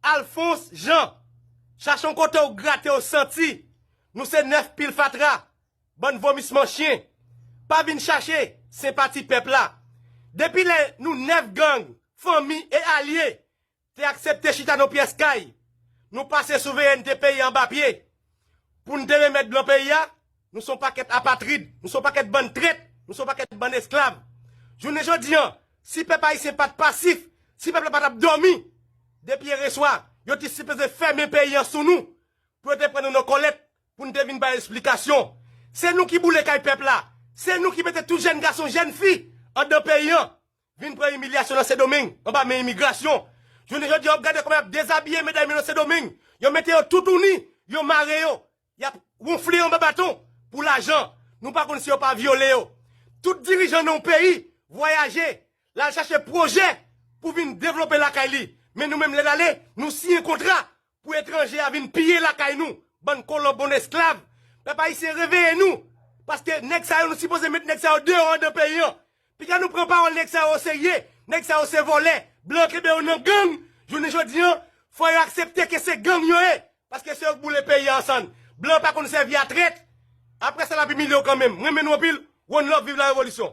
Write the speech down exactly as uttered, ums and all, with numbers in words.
Alphonse Jean, chache yon kote w grate w santi. Nou se nèf pil fatra, bann vomisman chen. Pa vin chache senpati pèp la. Depi lè nou nèf gang, fanmi e alye te aksepte chita nan pyès kay, nou pase souverènte peyi anba pye. Pou n te remèt blan peyi a, nou se yon pakèt apatrid, nou se yon pakèt bann trèt, nou se yon pakèt bann esklav. Jounen jodi an, si pèp ayisyen pa t pasif, si pèp la pa t ap dòmi, depi yèreswa, yo te sipoze fèmen peyi an sou nou, pou yo te pran nou nan kòlèt, pou n te vin bay esplikasyon. Se nou ki boule kay pèp la, se nou ki mete tout jèn gason, jèn fi anndan peyi an, vin pran imilyasyon nan Sendomeng, anba men imigrasyon. Jounen jodi a, w ap gade kòman y ap dezabiye medam yo nan Sendomeng. Yo mete yo toutouni, yo mare yo, y ap wonfle yo anba baton pou lajan. Nou pa konn si yo pa vyole yo. Tout dirijan nan yon peyi vwayaje, l al chache pwojè pou vin devlope lakay li. Men nou menm, lè n ale, nou siyen kontra pou etranje a vin piye lakay nou. Bann kolon, bann esklav. Pèp ayisyen, reveye nou. Paske nèg sa yo, nou sipoze met nèg sa yo deyò anndan peyi an. Piga nou pran pawòl nèg sa yo oserye. Nèg sa yo se vòlè. Blan kenbe yo nan gang. Jounen jodi an, fò yo aksepte ke se gang yo ye. Paske se yo k boule peyi a ansanm. Blan pa konn sèvi a trèt. Apre sa, l ap imilye w kanmenm. M renmen nou anpil. One love, viv la revolisyon.